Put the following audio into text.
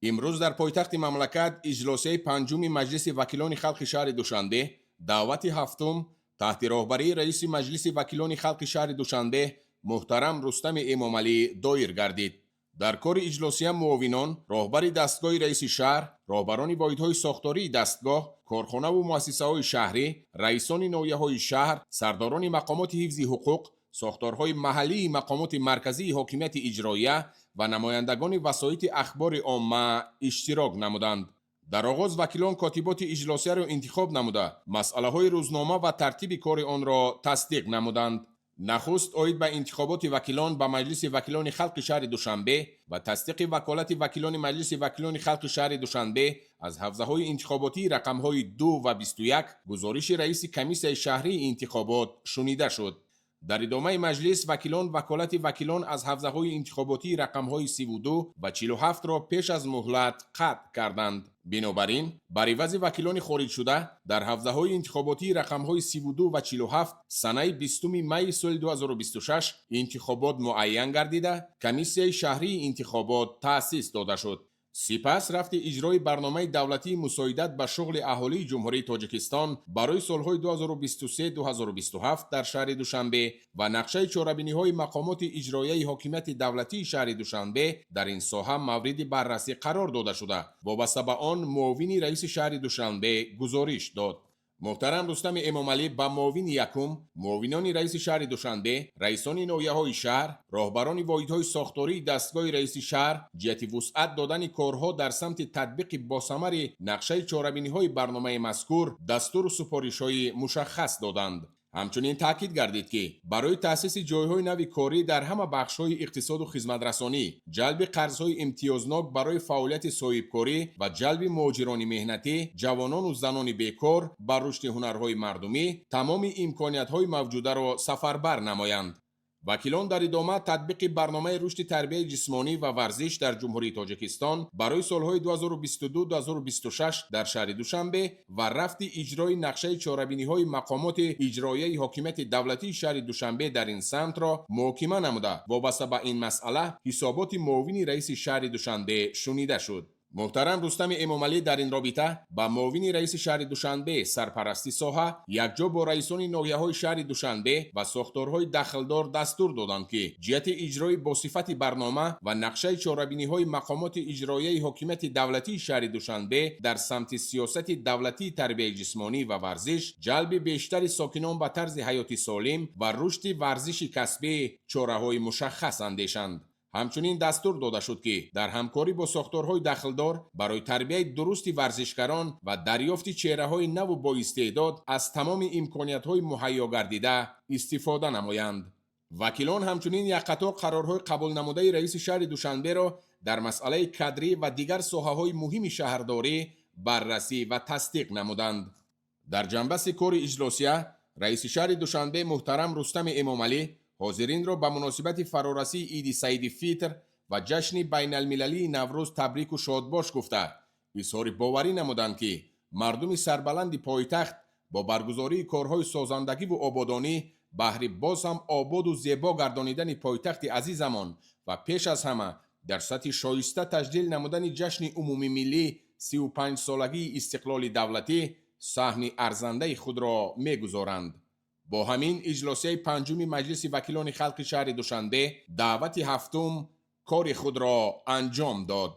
Имрӯз дар пойтахти мамлакат иҷлосияи панҷуми Маҷлиси вакилони халқи шаҳри Душанбе, даъвати ҳафтум, таҳти роҳбарии раиси Маҷлиси вакилони халқи шаҳри Душанбе муҳтарам Рустами Эмомалӣ доир гардид. Дар кори иҷлосия муовинон, роҳбари дастгоҳи раиси шаҳр, роҳбарони воҳидҳои сохтории дастгоҳ, корхонаву муассисаҳои шаҳрӣ, раисони ноҳияҳои шаҳр, сардорони мақомоти ҳифзи ҳуқуқ, сохторҳои маҳаллии мақомоти марказии ҳокимияти иҷроия ва намояндагони васоити ахбори омма иштирок намуданд. Дар оғоз вакилон котиботи иҷлосияро интихоб намуда, масъалаҳои рӯзнома ва тартиби кори онро тасдиқ намуданд. Нахуст оид ба интихоботи вакилон ба Маҷлиси вакилони халқи шаҳри Душанбе ва тасдиқи ваколати вакилони Маҷлиси вакилони халқи шаҳри Душанбе аз ҳавзаҳои интихоботии рақамҳои 2 ва 21 гузориши раиси комиссияи шаҳрии интихобот шунида шуд. Дар идомаи маҷлис вакилон ваколати вакилон аз ҳавзаҳои интихоботии рақамҳои 32 ва 47-ро пеш аз муҳлат қатъ карданд. Бинобар ин, бар ивази вакилони хориҷшуда дар ҳавзаҳои интихоботии рақамҳои 32 ва 47 санаи 20 майи соли 2026 интихобот муайян гардида, комиссияи шаҳрии интихобот таъсис дода шуд. Сипас рафти иҷрои барномаи давлатии мусоидат ба шуғли аҳолии Ҷумҳурии Тоҷикистон барои солҳои 2023-2027 дар шаҳри Душанбе ва нақшаи чорабиниҳои мақомоти иҷроияи ҳокимияти давлатии шаҳри Душанбе дар ин соҳа мавриди баррасӣ қарор дода шуда, вобаста ба он муовини раиси шаҳри Душанбе гузориш дод. Муҳтарам Рустами Эмомалӣ ба муовини якум, муовинони раиси шаҳри Душанбе, раисони ноҳияҳои шаҳр, роҳбарони воҳидҳои сохтории дастгоҳи раиси шаҳр ҷиҳати вусъат додани корҳо дар самти татбиқи босамари нақшаи чорабиниҳои барномаи мазкур дастуру супоришҳои мушаххас доданд. Ҳамчунин таъкид гардид, ки барои таъсиси ҷойҳои нави корӣ дар ҳама бахшҳои иқтисоду хизматрасонӣ, ҷалби қарзҳои имтиёзнок барои фаъолияти соҳибкорӣ ва ҷалби муҳоҷирони меҳнатӣ, ҷавонону занони бекор ба рушди ҳунарҳои мардумӣ тамоми имкониятҳои мавҷударо сафарбар намоянд. Вакилон дар идома татбиқи барномаи рушди тарбияи ҷисмонӣ ва варзиш дар Ҷумҳурии Тоҷикистон барои солҳои 2022-2026 дар шаҳри Душанбе ва рафти иҷрои нақшаи чорабиниҳои мақомоти иҷроияи ҳокимияти давлатии шаҳри Душанбе дар ин самтро муҳокима намуда, вобаста ба ин масъала ҳисоботи муовини раиси шаҳри Душанбе шунида шуд. Муҳтарам Рустами Эмомалӣ дар ин робита ба муовини раиси шаҳри Душанбе сарпарасти соҳа якҷо бо раисони ноҳияҳои шаҳри Душанбе ва сохторҳои дахлдор дастур доданд, ки ҷиҳати иҷрои босифати барнома ва нақшаи чорабиниҳои мақомоти иҷроияи ҳокимияти давлатии шаҳри Душанбе дар самти сиёсати давлатии тарбияи ҷисмонӣ ва варзиш, ҷалби бештари сокинон ба тарзи ҳаёти солим ва рушди варзиши касбӣ чораҳои мушаххас андешанд. Ҳамчунин дастур дода шуд, ки дар ҳамкорӣ бо сохторҳои дахлдор барои тарбияи дурусти варзишгарон ва дарёфти чеҳраҳои наву боистеъдод аз тамоми имкониятҳои муҳайё гардида истифода намоянд. Вакилон ҳамчунин як қатор қарорҳои қабулнамудаи раиси шаҳри Душанберо дар масъалаи кадрӣ ва дигар соҳаҳои муҳими шаҳрдорӣ баррасӣ ва тасдиқ намуданд. Дар ҷанбасти кори иҷлосия раиси шаҳри Душанбе муҳтарам Рустами Эмомалӣ ҳозиринро ба муносибати фарорасии Иди Саиди Фитр ва ҷашни байналмилалии Наврӯз табрику шодбош гуфта, изҳори боварӣ намуданд, ки мардуми сарбаланди пойтахт бо баргузории корҳои созандагиву ободонӣ баҳри боз ҳам ободу зебо гардонидани пойтахти азизамон ва пеш аз ҳама дар сатҳи шоиста таҷлил намудани ҷашни умумимиллӣ, 35-солагии истиқлоли давлатӣ саҳми арзандаи худро мегузоранд. Бо ҳамин иҷлосияи панҷуми Маҷлиси вакилони халқи шаҳри Душанбе, даъвати ҳафтум, кори худро анҷом дод.